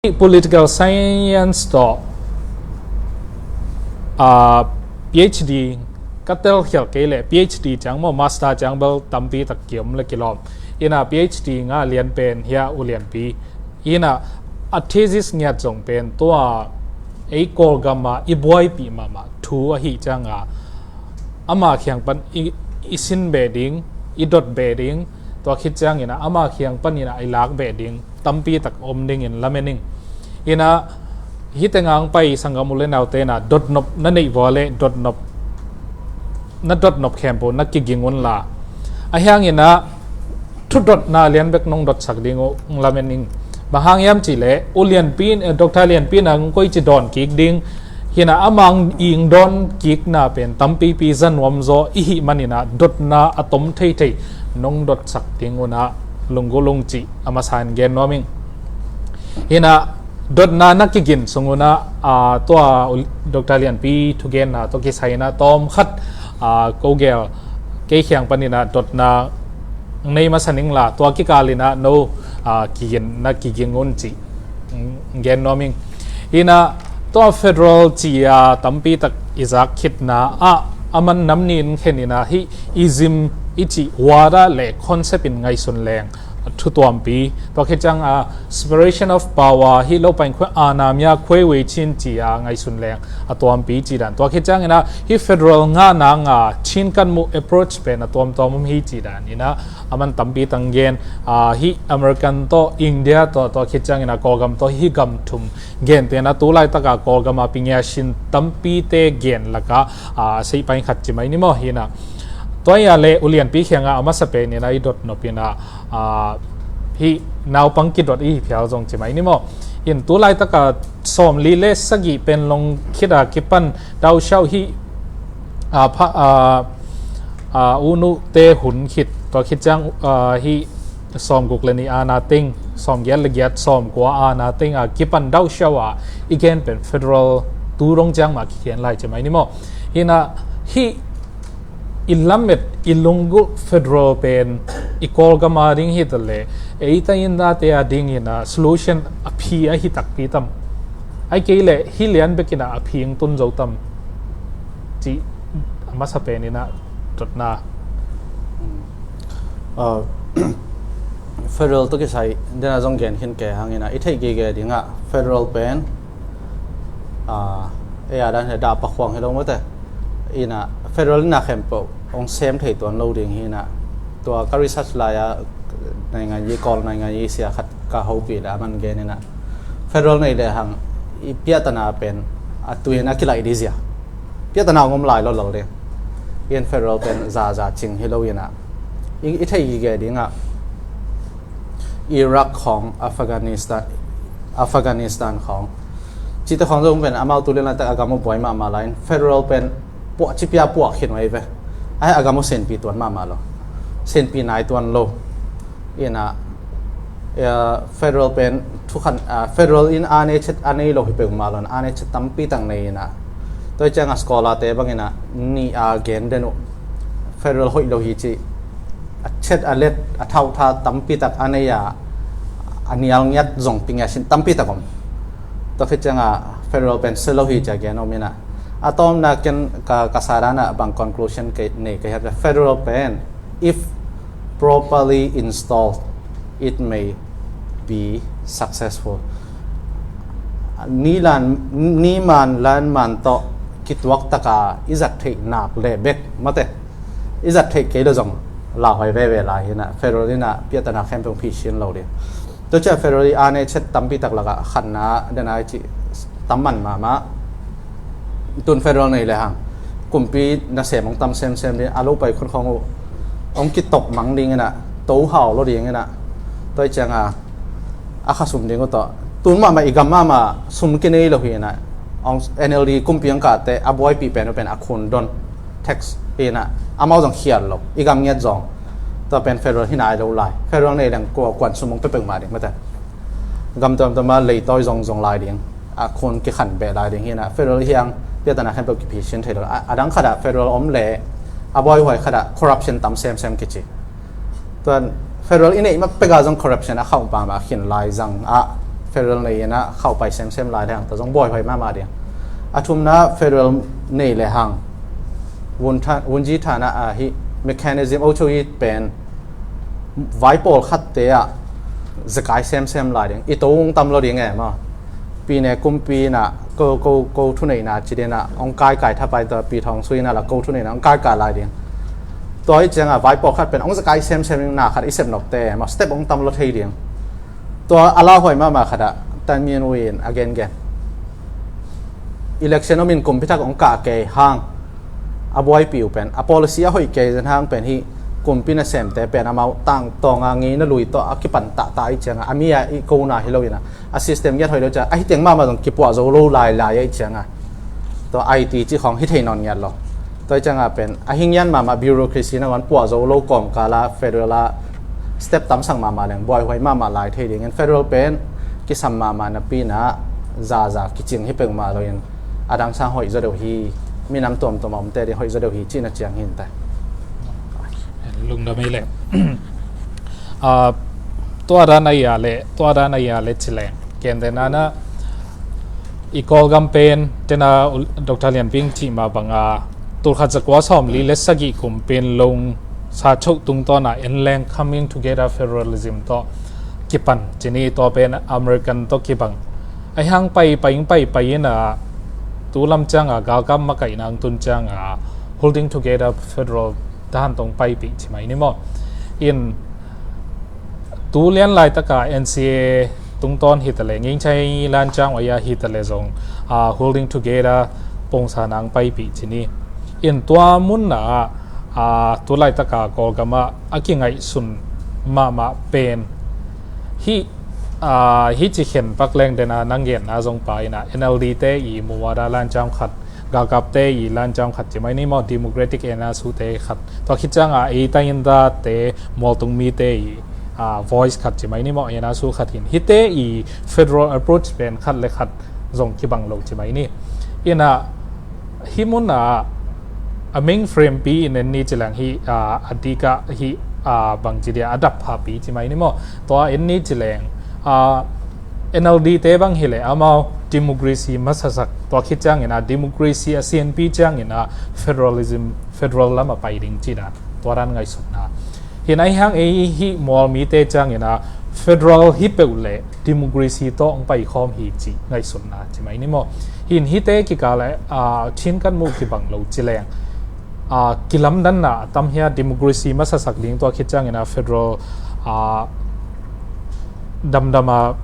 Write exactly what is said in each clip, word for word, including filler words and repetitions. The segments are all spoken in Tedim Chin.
Political science tawh, ah, PhD ka telkhial kei leh PhD ciang maw, master ciang bel tampi tak kiom le kilawm. Ina PhD ngah lian pen hia U Lianpi. Ina a thesis ngiat zong pen tua ei Kawlgam ah i buaipih mahmah thu ahi cianga ama khiang pan i, i sin beh ding, i dot beh ding, tua khit ciangina ama khiang panina i lak beh ding tampi tak om dingin lamen ing. Ina hite ngang pai sanggam u le nautena dotnop na neih vua le dotnop na dotnop khempeuh na kiging unla, a hiangina thudotna lian bek nong dotsak ding uh lamen ing. Bang hang hiam cihleh U Lianpi, eh, Doctor Lianpi na koi ci dawn kik ding hina amang ing dawn kikna pen tampipi za nuam zaw i hih manina dotna a tom theithei nong dotsak ding una lunggulh ung cih a masa in gen nuam ing. Hina dotna na kigin sunguna, ah, tua Doctor Lianpi thugenna tua kisaina tawm khat, ah, ko gel kei khiang panina dotna nei masa ningla tua kikalina no, ah, kigin na kiging un cih gen nuam ing. Ina tua federal ci a tampi tak i zak khitna ah a man nam nin khenina hih ism i cih word le concept in ngaihsun leng thutuampi. Tua khit ciang a separation of power hih lo pain khuai ana mia khuai wei chin ci a ngaihsun leng a tuampi ci dan. Tua khit ciangina hih federal ngah nanga chin kan mu approach pen a tuamtuam um hi ci dan ina a man tampi tang gen, ah, hih American tawh India tawh tua khit ciangina Kawlgam tawh hih gam thum gen tena tu laitaka Kawlgama pingia sin tampite gen laka, ah, sei pain khat ci mai ni maw hina. Tua ia le U Lianpi khianga a masa penina i dot nopina, ah, hih naupang kidot i hi phial zong ci mai ni maw. In tu laitaka sawm li le sagih pen long khita kipan dausiau hih, ah, pha, ah, ah, unu te hun khit tua khit ciang, ah, hih sawm guk le ni ana teng, sawm giat le giat, sawm kua ana teng a kipan dausiau a i gen pen federal tu dong ciang ma kikhen lai ci mai ni maw. Hina hih i lamet i lunggulh federal pen i Kawlgama ding hi ta le eita in date a dingina solution a phi a hi takpi tam. Ai kei le hi lian bekina a phi ing tun zo tam. Ci a masa penina dotna. Uh, federal tu kisai dena zong gen khin ke hangina i theih gige dinga federal pen, ah, ei a dan he dah pakhuang hi lo mate. Ina federal ina khempeuh ong sem thei tuan lo ding hina. Tua ka research lai a naingan yi Kawl naingan yi sia khat ka hopih le a man gen ina federal nei le hang i piatana pen a tuin a kilaih di zia. Piatana ong om lai lo lal ding. In federal pen zaza cing hi lo ina i, i thei gige dinga Iraq khong, Afghanistan, Afghanistan khong. Cite khong zong pen amau tu lian laitak a gam uh buai mahmah lain federal pen puah cipia puah khin uh ei ve. Ai a gam uh senpi tuan mahmah lo. Senpi nai tuan lo. Ina, eh, federal pen thukhan, ah, federal in a nei chet a nei lo hi peuhmah lo in a nei chet tampi tak nei ina. Tua cianga scholar te bangina ni a gen den uh. Federal hoih lo hi ci a chet a let a thauhtha tampi tak a nei a a nial ngiat zong pingia sin tampi tak om. Tua khit cianga federal pen se lo hi ci a gen om ina. A tawmna ken ka, ka sa dana bang conclusion kei nei ka hiat federal pen if properly installed it may be successful. Ni lan ni man lan man tawh kituak taka i zat theih nak le bek mate. I zat theih kei lo zong lauhoi veve lai hina federal ina piatana khempeuh phi sin lo ding. Tua cia federal i a nei chet tampi tak laka khatna dena i cih tam man mahmah. Tun federal nei le hang kumpi nasem ong tam semsem ding a lo pai khunkhong uh ong kitop mang ding ina to hau lo ding ina. Tua i cianga a kha sum ding uh tawh tun mahmah i gam mahmah sum kinei lo hi ina. Ong N L D kumpi ang kate a buaipih pen uh pen a khun don tax ina amau zong khial lo i gam ngiat zong. Tua pen federal hi nai lo lai federal nei leng kua kuan sum ong pepeng mah ding mate. Gam tuamtuama leitawi zong zong lai ding a khun kikhan beh lai ding hina federal hiang piatana khempeuh kiphi sin thei lo a dang khata federal om le a buaihuai khata corruption tam semsem kici. Tuan federal i neih ma peka zong corruption a khauh pama khin lai zang a federal nei in ah khauh pai semsem lai le hang ta zong buaihuai mahmah ding. A thumna federal nei le hang vun tha- vunji thana ah hih mechanism ocho i pen vai pawlkhatte ah zekai semsem lai ding. I to ung tam lo ding e maw? Pine kumpi in ah ko ko ko thuneihna ci ding ah ong kaikai thapai ta pi thawng sui in ah la ko thuneihna ong kaikai lai ding. Tua i ciangah vai pawlkhat pen ong zekai semsem ding na khat i sep nokte maw step ong tam lo thei ding. Tua a lauhuai mahmah khat ah Tan Min Win a gengen election om in kumpi thak ong kah kei hang a buaipi uh pen a policy a hoih kei zen hang pen hih kumpi nasemte pen amau tangtawnga ngeina lui tawh a kipan tahtah i ciangah a mi a i kona hi lo in ah a system ngiat hoih lo ciang a hi teng mahmah zong kipuah zo lo lailai a i ciangah tua I T cih khawng hi thei nawn ngiat lo. Tua i ciangah pen a hi ngian mahmah bureaucracy nangawn puah zo lo kawmkala federal ah step tamsak mahmah leng buaihuai mahmah lai thei dingin federal pen kisam mahmah napi in ah zaza kicing hi peuhmah loin a dang sang hoih zaw deuh hi. Minam tuamtuam a omte ding hoih zaw deuh hi cihna ciang hi in ta. Lungdam ei le. Ah, tua dan a ia le tua dan a ia le ci leng kente nana i Kawlgam pen tena Doctor Lian Ping cih mah banga tulkhat zakua sawmli le sagih kum pen lung sa choh tungtawn a en leng coming together federalism tawh kipan ci ni. Tua pen American tawh kibang a hiang pai pai ing pai pai in a tu lam ciang a galkap makaihna ang tun ciang a holding together federal dan tong paipih ci mai ni maw? In tu lian laitaka N C A tungtawn hitale ngingchai lancang oya hitale zong ah, holding together pongsa nang paipih ci ni. In tua munna ah tu laitaka Kawlgam ah a kingaihsun mahmah pen hih ah, hih ci khen pak leng dena nang genna zong pa in ah N L D te i muwada lancang khat galkapte i lancang khat ci mai ni maw? Democratic ena sute khat tua khit cianga ei ta in date mualtung mite i ah, voice khat ci mai ni maw? Ena su khat hin hite i federal approach pen khat le khat zong kibang lo ci mai ni. Ina hi mun a a mainframe pi in en ni ci leng hi ah, a dika hi ah, bang ci dia a dap pha pi ci mai ni maw? Tua en ni ci leng ah, N L D te bang hi le amau democracy masasak tua khit ciangin a democracy a sianpi ciangin a federalism federal lam a pai ding cina tua dan ngaihsutna. Hin a hiang ei hi mual mite ciangin a federal hi peuh le democracy tawh ang pai khawm hi ci ngaihsutna ci mai ni maw? Hin hite kikal a ah, thin kan muh kibang lo ci leng ah, kilamdanna a tam hia democracy masasak ding tua khit ciangin a federal ah, damdama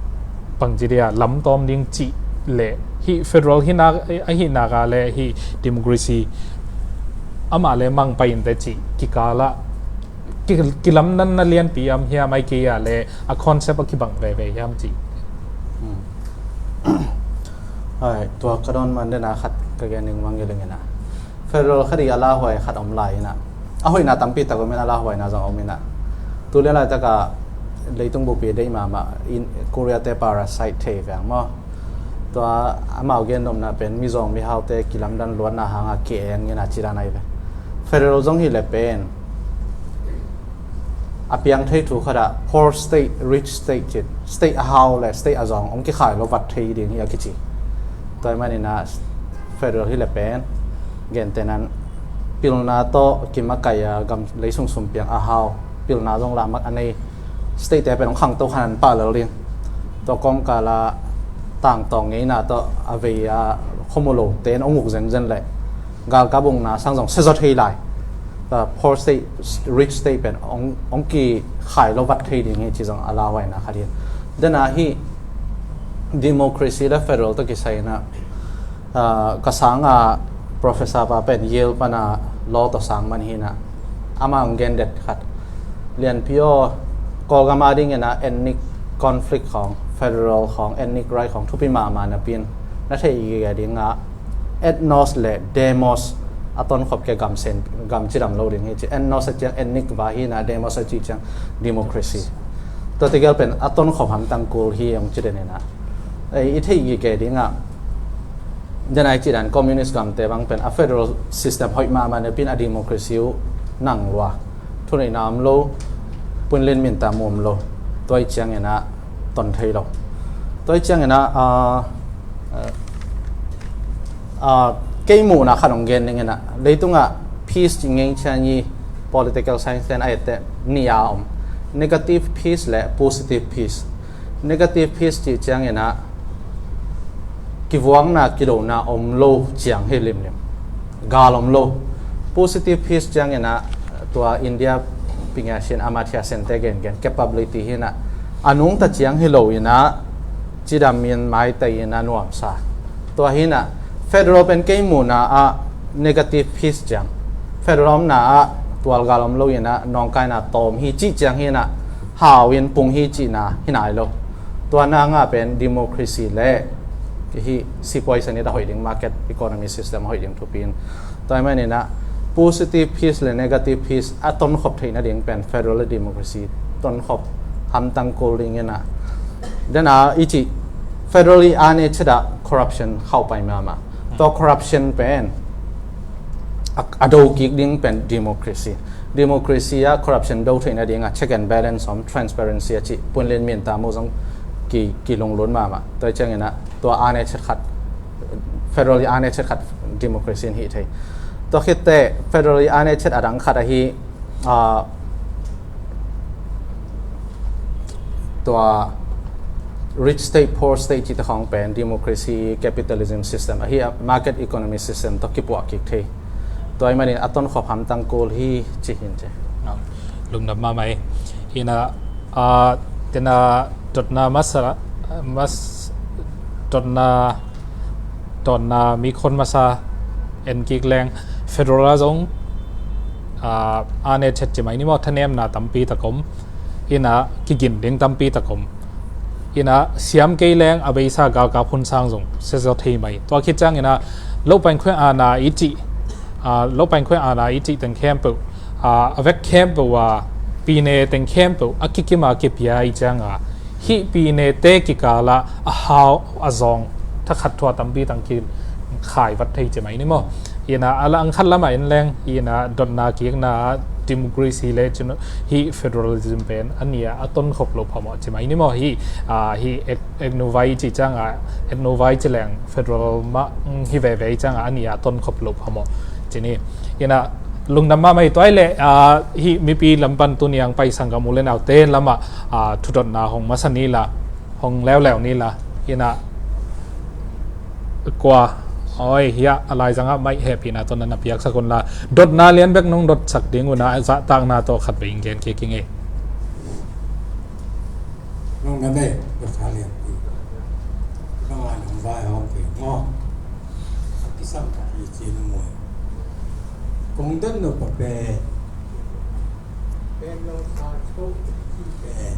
pangci dia lamtawm ding cih le hi federal hi nak a hi naka le hi democracy amah le mang pai inte cih kikala kilamdanna lianpi am hiam ai kei a le a concept a kibang veve hiam cih. Hai tua ka dawn man dena khat ka gen ning mangilingina. Federal khat i a lauhuai khat om lai ina a hoihna tampi tak om ina a lauhuaina zong om ina. Tu lian laitaka leitung bupi deih mahmah in Korea te parasite thei veng maw? Tua amau gen nomna pen mizawng mihaute kilamdan luatna hanga ki-eng ina cidan ai ve. Federal zong hi le pen a piang thei thu khat ah poor state rich state cin state a hau le state a zawng ong kikhai lo vat thei ding hi a kici. Tua hi manina federal hi le pen gentenan pilna tawh kimakai a gam lei sungsum piang a hau pilna zong la mak a nei state te pen ong khangto khan an pah lel ding. Tua kawmkala tangtawng ngeina tawh a vei a khomu lo ten ong uk zenzen le galkap ukna sang zong sezot hei lai. Poor state rich state pen ong, ong ki khai lo vat thei ding hi ci zong a lauhuaina khat hi. Dena hi democracy le federal tawh kisai ina ah, ka sanga professor pa pen Yale pana law tawh sang man hi ina ama ong gen det khat. Lianpi aw Kawlgam a ding ina ethnic conflict khawng federal khawng ethnic right khawng thupi mahmah napi in na theih i gige dinga ethnos le demos a tonkhop ke gam sen gam cidam lo ding hi ci. Ethnos a ciang ethnic va hi ina demos a ci ciang democracy. Tua tegel pen a tonkhop hamtang kul hi ong ci den ina ei i theih i gige dinga dena i cidan communist gamte bang pen a federal system hoih mahmah napi in a democracy uh nang lua. Thuneihna om lo, puinlin minta mu om lo. Tua i ciangin a ton thei lo. Tua hi ciangin ah, ah, ah, ah, kei muhna khat hong gen ding in ah, leitungah peace ci ngei ciang hi, political science ten a etteh nih a om. Negative peace le positive peace. Negative peace cih ciangin ah kivuakna, kilona om lo ciang hi limlim. Gal om lo. Positive peace ciangin ah tua India pingasin Amartya Sen te gengen capability hi in ah, a nungta ciang hi lo in ah, cidam in maitei in ah nuamsa. Tua hi in ah federal pen kei muhna ah negative peace ciang. Federal omna ah tualgal om lo in ah nawngkaina tawm hi cih ciang hi in ah, hau in pung hi cihna hi nai lo. Tua nangah pen democracy le hih sipuai sanit a hoih ding, market economy system a hoih ding thupi in. Tua ahih manin ah positive peace le negative peace a tonkhop theih nading pen federal le democracy tonkhop hamtang kul ding in ah. Dena i cih federal i an i cih dah corruption khauh pai mahmah. Tua corruption pen a, a do kik ding pen democracy. Democracy ah corruption do theih nading ah check and balance om, transparency a cih Pu Inn Lin min ta mu zong ki, kilunglut mahmah. Tua ciangin ah tua an i cih khat, federal i an i cih khat democracy in hi thei. Tua khit teh federal i an i cih a dang khat ahi, ah, tua rich state, poor state cih te khawng pen democracy, capitalism system ahi a, market economy system tawh kipuah kik thei. Tua ahih manin a tonkhop hamtang kul hi ci hi in ci. Lungdam mahmah hi. Hi in ah, ah, dena dotna masa, mas, dotna, dotna mi khon masa en kik leng federal ah zong, ah, an i cih ci mai ni maw, thanemna tampi tak om. Hi in ah kigin ding tampi tak om. Hi in ah siam kei leng a beisa galkap hun sang zong sia zaw thei mai. Tua khit ciangin ah lopaing khuai ana i cih, ah, lopaing khuai ana i cih teng khempeuh, ah, a vek khempeuh ah pine teng khempeuh a kikim a kipia i ciang ah hih pine te kikal ah a hau a zawng thakhat thua tampi tang kikhai vat thei ci mai ni maw. Hi in ah a langkhat lamah en leng, hi in ah dotna kikna democracy le cin hih federalism pen a nih ah a tonkhop loh phamawh ci mai ni maw. Hih, ah, hih ek, eknovai ci ciang ah, eknovai ci leng federal mah, mm, hi veve ciang ah a nih ah a tonkhop loh phamawh ci ni. Hi in ah lungdam mahmah hi. Tua ahih leh, ah, hih mipi lam pan tuni a hong pai sanggam u le naute lamah, ah, thudotna hong masa ni la, hong leuleu ni la. Hi in ah kua, oi, hiah a laizangah maih hehpihna tawh na na piaksak un la, dotna lian bek nong dotsak ding un ah zahtakna tawh khat vei in gen kik ing ei. Nong na nei, dotna lian pi. Nong a nong vai hong pi maw. A kisam ka hi ci na muai. Kong don no pa pen. Pen lo sa cho ci pen.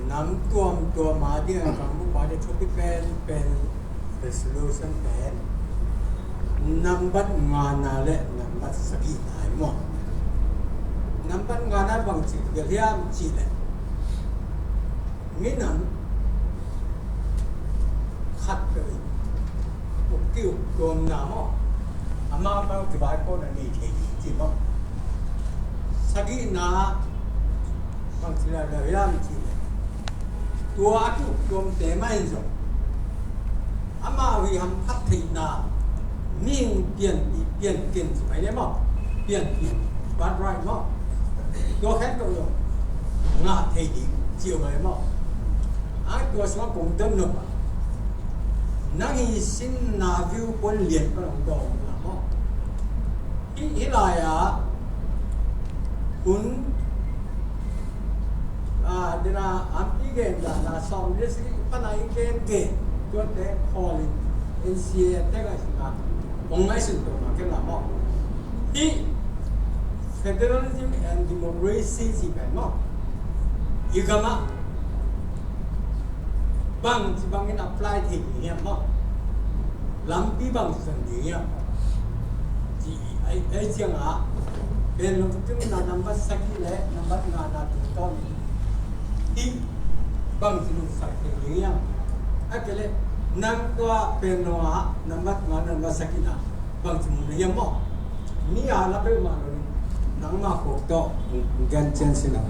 Nam tuamtuam a ding a kam bu pa ding thupi penpen resolution pen nambat ngana le nambat sagihna hi maw. Nambat ngana bang ci bel hiam cih leh minam khat peuh in uk ki uk tuamna maw. Amau bang kivaipuakna nei thei ding ci maw. Sagihna bang ci leh hiam cih leh tua a ki uk tuamte mah in zong amau hi hamphat theihna mihing pianpih pianken ci mai le maw. Pianpih birthright maw. Tua khempeuh zong ngah thei ding ci uh mai maw. Ai tua sungah kong don nop a nang hi sinna viewpoint lian pan hong dawng na maw. Hih, hih lai-ah hun, ah, dena ampi gen dana sawm le sigi pana i gen gen tuate khawlin N C A te ngai sina hong ngai sin to ma ken la maw. Hih federalism and democracy ci pen maw. I gamah bang ci bangin apply thei ding hiam maw. Lampi bang ci zang ding hiam. Ci ai, ai ciangah pen lungtungna nambat sagih le nambat ngana tungtawn in hih bang ci lungsak thei ding hiam. A kei leh nang tua pen lungah nambat ngana nambat sagihna bang ci mun na hiam maw. Ni a la peuhmah lo in nangmah kok tawh gen cian sila.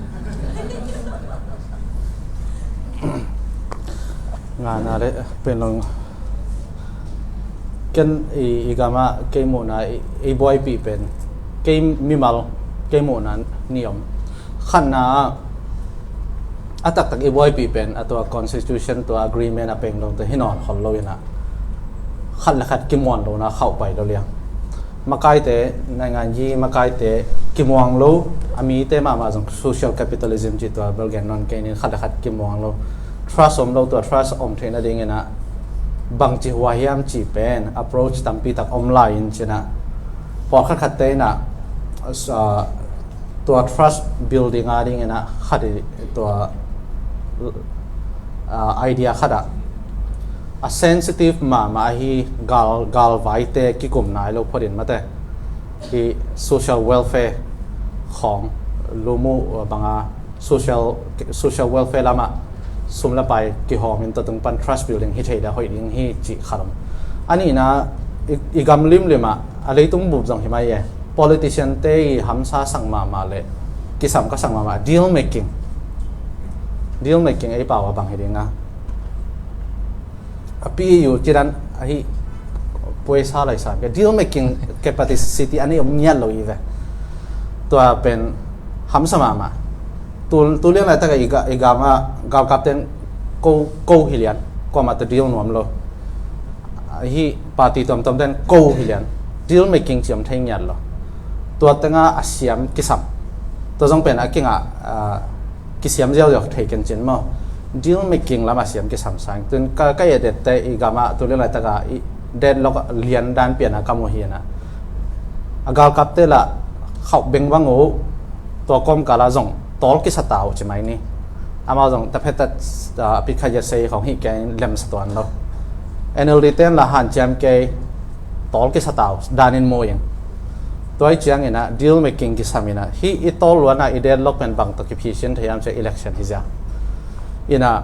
Ngana le pen long ken i, i gamah kei muhna i, i buaipih pen kei mimal kei muhna ni om. Khatna ah a taktak i buaipih pen a tua constitution tua agreement a peng dongte hi nawn khol lo inah khat le khat kimuan lona khauh pai lo liang. Makaite, naingan yi makaite kimuang lo, a mite mahmah zong social capitalism cih tua bel gen nawn kei ning, khat le khat kimuang lo. Trust om lo, tua trust om theih nading inah bangci hua hiam cih pen approach tampi tak om lai in cinah pawlkhat khatte inah, ah, tua trust building a ding inah khat i tua, ah, idea khat ah a sensitive mahmah ahi gal, galvaite kikum nai lo phot in mate, hi social welfare khawng lum uh banga social, social welfare lamah sum le pai kihawm in tua tung pan trust building hi thei dah hoih ding hi cih khat om. A nihna i, i gam limlim ah a leitung bup zong hi mai e. Politician te i hamsa sak mahmah le kisam ka sak mahmah deal making. Deal making ei pau a bang hi ding a, a pi yu cidan ahi puai sa lai sa ke deal making capacity a nei om ngiat lo i ve. Tua pen hamsa mahmah. Tu, tu lian lai tak a i ga, i gam ah galkap ten ko, ko hi lian, kuamah tawh deal nuam lo. Ahi party tuamtuam ten ko hi lian, deal making ci om thei ngiat lo. Tua tengah a siam kisam. Tua zong pen a kingah, ah, kisiam ziauziau thei ken cin maw. Deal making lamah siam kisam sang. Tun ka, ka i dette i gamah tu lian lai tak a i deadlock lian dan pian a ka mu hi na. A galkapte lah khauh beng bang uh, tua kawmkal ah zong tawl kisa ta uh ci mai ni. Amau zong taphetat, ah, a pitkha yet sei khong hih kei lemsa tuan lo. N L D ten lah hanciam kei tawl kisa ta uh danin mu ing. Tua i ciang inah deal making kisam inah hih i tawl luan ah i deadlock pen bang tawh kiphisin thei hiam ci election hi zia. Inah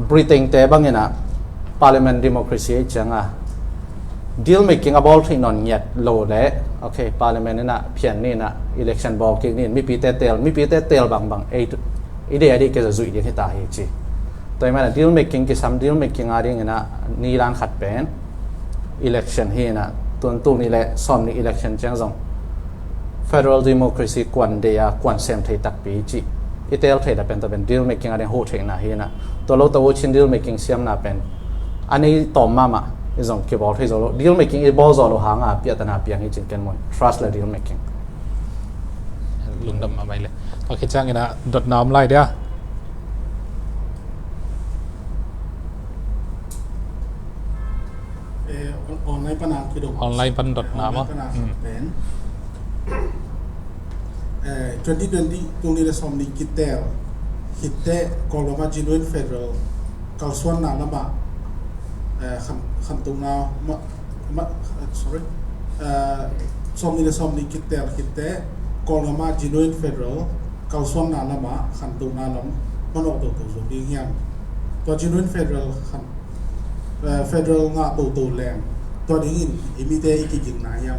Britain te bang inah parliament democracy i ciang a deal making a bawl theih nawn ngiat lo le, okay, parliament inah phian ni inah election bawl kik ni in mipite tel, mipite tel bangbang ei tu, i dei a dei kei zuih ding hi ta hi ci. Tua i mana deal making kisam, deal making a ding inah ni lang khat pen election hi inah tun tul ni le sawm ni election ciang zong federal democracy kuan dei a kuan sem thei takpi ci i tel thei da pen tua pen deal making a ding huh theihna hi inah tua lo tawh uh cin deal making siamna pen a nei tawm mahmah i zong kibawl thei zo lo. Deal making i bawl zo lo hanga piahtana piang hi cin ken muh trust le deal making. Lungdam mahmah le. Tua khit ciang inah dotna om lai dia. Eh, on-, online pan a kidong. Online pan dotna maw? Online pan a pen. Eh, twenty twenty, tul ni le sawm ni kitel khit teh Kawlgam ah genuine federal kalsuanna lamah, eh, khan, khantohna ma, ma, eh, sorry. Eh, sawm ni le sawm ni kitel khit teh Kawlgam ah genuine federal kalsuanna lamah khantohna lam manawh toto zo ding hiam? Tua genuine federal khan, eh, federal ngah toto leng tua dingin i mite i kigingna hiam?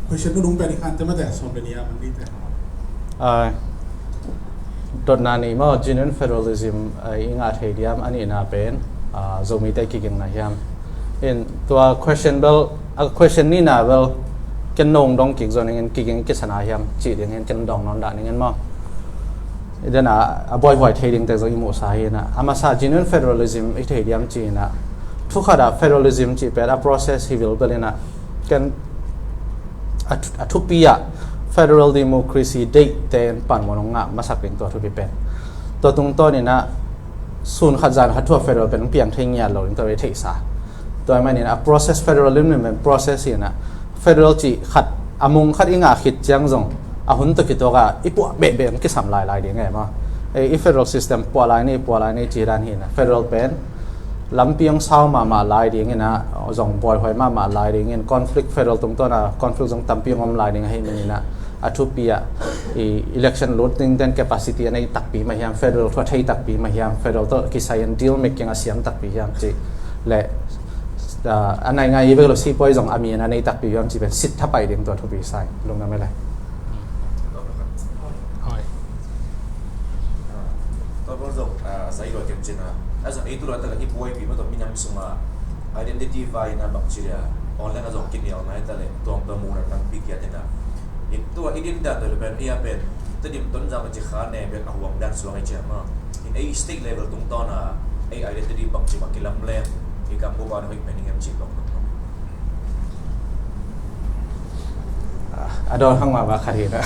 Question nunung pen i khan te mate sawm le ni a man dite. Ah, dotna ni maw, genuine federalism, ah, i ngah thei diam, a nihna pen, ah, Zomite kigingna hiam? In tua question bel, a question nihna bel ken nong dong kik zo ning in kiging kisana hiam cih ding in ken dong nawn dah ning in maw. I dena a buaihuai thei ding tek zo i muhsa hi na. A masa genuine federalism i thei diam ci na. Thukhat ah federalism cih pen a process hi vilvel ina. Ken a thu-, a thupi ah federal democracy deih ten panmun hong ngah masak ding tua thupi pen. Tua tungtawn ina sun khat zan khat thu a federal pen hong piang thei ngiat lo ding tua i theihsa. Tua i manin a process federal limlim pen process hi na. Federal cih khat a mung khat i ngah khit ciang zong a hun tawh kituak a i puah behbeh hong kisam lailai ding e maw. E, i federal system puah lai ni, puah lai ni cih dan hi na. Federal pen lampi hong sau mahmah lai ding ina, zong buaihuai mahmah lai ding in conflict federal tungtawn a conflict zong tampi hong om lai ding ahi manin a, a thupi ah i election lut ding ten capacity a nei takpi mah hiam, federal thu a thei takpi mah hiam, federal tawh kisai in deal making a siam takpi hiam cih le, ah, a nai ngai i bek lo sipuai zong a mi in a nei takpi hiam cih pen sit thapai ding tua thupi sai lungdam e le. Hoi. Tua bang zong, ah, A zai lua kep cina a zang ei tu lua ta ka hi buai pi ma tua minam sunga identity vai na bang ci dia online a zong kinel nai ta le tuang tua mu na tang pi kia tena. I tua i din dan tua le pen i a pen Tedim Tonzang na ci kha ne pen a huam dan suang i cia ma. In ei state level tung tawn a ei identity bang ci ma kilam lem i kam bu ba na hoih pen i ngem ci lok lok. A dawn hang mah bak khat hi na.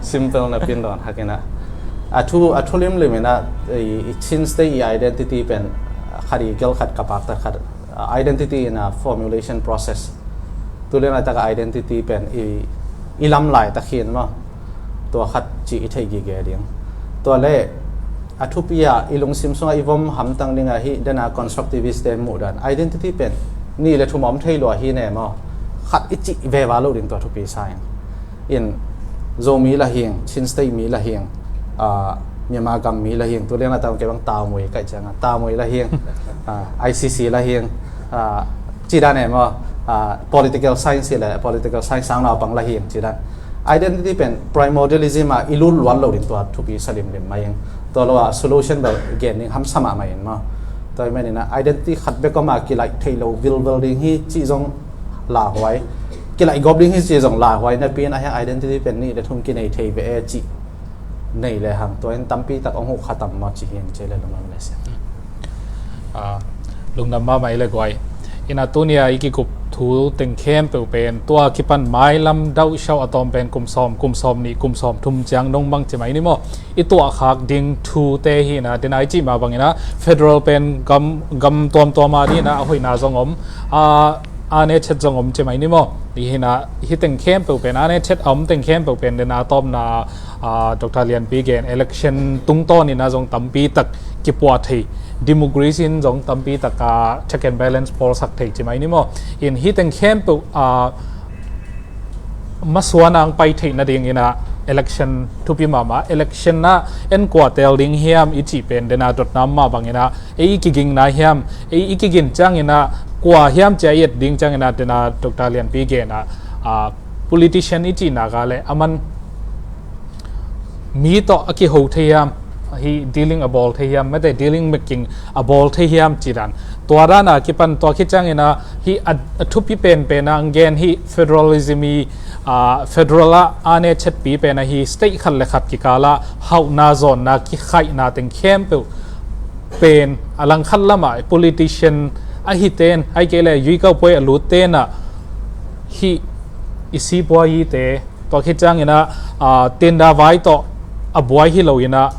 Simple na pin dawn hak ina a thu a thu limlim ina i Chin State i identity pen khat i gel khat ka pak ta khat identity ina formulation process. Tu lian a tak a identity pen i i lam lai ta khin maw. Tua khat ci i thei gige ding. Tua le a thupi a i lungsim sungah i vom hamtang dingah hi dena constructivist te muh dan identity pen nih le thum a om thei lua hi ne maw. Khat i cih veva lo ding tua thupi sa in. In Zomi la hing, Chin State mi la hing, a, Myanmar gam mi la hing, tu lian a tang ke bang Tamui kai ciang a Tamui la hing, a, I C C la hing, a, ci dan e maw, a, political science le political science sang naupang la hing ci dan. Identity pen primordialism a i lut luat lo ding tua thupi sa limlim mai ing. Tua lo a solution bel gen ding hamsa mahmah in maw. Tua i menin a identity khat bek om a kilaih thei lo vilvel ding hi cih zong lauhuai. Kilaih gawp ding hi cih zong lauhuai napi in a hiang identity pen nih le thum kinei thei ve e cih nei le hang tua in tampi tak ong huh kha tam maw ci hi in ci le lungdam le sia. A, lungdam mahmah i le guai. Ina tunia i kikup thu teng khempeuh pen tua kipan mailam dauh siau a tawm pen kum sawm, kum sawm nih, kum sawm thum ciang dong bang ci mai ni maw. I tuah khak ding thute hi ina, dena i cih mah bang ina federal pen gam, gam tuamtuam a dina a hoihna zong om, a, a ne chet zong om ci mai ni maw. Hi ina hi teng khempeuh pen, a ne chet a om teng khempeuh pen dena a tawpna, a, Doctor Lianpi gen election tungtawn ina zong tampi tak kipuah thei, democracy in zong tampi tak a check and balance pawlsak thei ci mai ni maw. In hi teng khempeuh, a, masuan ang pai theih nading ina election thupi mahmah, election ah en kua tel ding hiam i cih pen dena dotna mah bang ina ei i kigingna hiam, ei i kigin ciang ina kua hiam cia i et ding ciang ina dena Doctor Lianpi gen a, a, politician i cihna ka le aman mi tawh a kiho thei hiam, hi dealing a bawl thei hiam, mete dealing making a bawl thei hiam ci dan. Tua dana kipan tua khit ciang ina hi a, a thupi penpen a ang gen hi federalism i, a, federal a a ne chetpi pen a hi state khat le khat kikal a hauhna zawnna kikhaihna teng khempeuh pen a langkhat lamah politician ahi ten, ai kei le yuikau puai a lut tenah hi i sipuai i te Tua khit ciangin ah, aa, tenda vai tawh a buai hi lo in ah,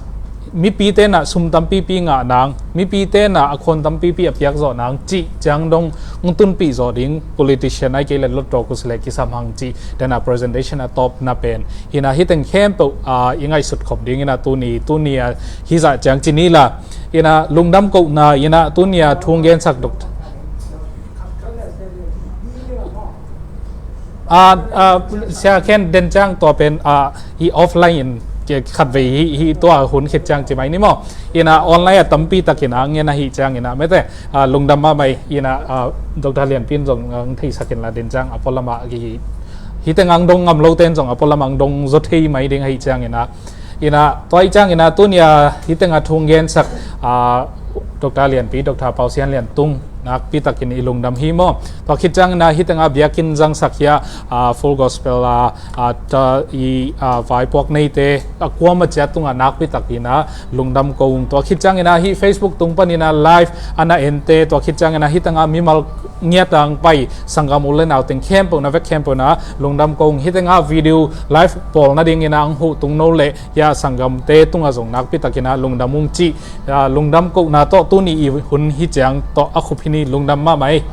mipi tenah sum tampipi ngah nang, mipi tenah a khuan tampipi a piak zawh nang cih ciang dong hong tunpih zawh ding politician ai kei le lotto kusi le kisam hang cih dena presentation a tawpna pen. Hi in ah hih teng khempeuh, aa, i ngaihsut khop ding in ah tuni, tuni a hih zah ciang ci ni la. Hi in ah lungdam kohna in ah tuni a thu hong gensak dok A, a, sia khen den ciang tua pen, a, hi offline in khatvei hi, hi tua hun khit ciang ci mai ni maw. Hi in ah online a tampi takin a ngen ahi ciangin ah mete, a, lungdam mahmah hi in ah, a, Doctor Lianpi in zong ang theisak in la den ciang a pualam ah hi, hi teng ang dong ngam lo ten zong a pualam ang dong zaw thei mai ding ahi ciangin ah Hi in ah, tua hi ciangin ah, tuni a hih teng a thu hong gensak, aa, Doctor Lianpi, Doctor Pau Sian Lian Tung, nakpi takin i lungdam hi maw. Tua khit ciangin ah, hih teng a biakinn zangsak hi a, aa, Full Gospel a, aa, ta, i, aa, vaipuak neite, a kuama ciat tungah nakpi takin ah, lungdam ko ung. Tua khit ciangin ah, hih Facebook tung panin ah, live a na ente, tua khit ciangin ah, hih teng a mimal ngiat ang pai, sanggam u le nau teng khempeuh na vek khempeuh na, lungdam ko ung. Hih teng a video live bawl nadingin ah, ang huh tung no le, Hia sanggamte tungah zong nakpi takin ah lungdam ung cih, ah, lungdam kohna tawh tuni i hun hih ciang tawh a khup hi ni lungdam mahmah ei.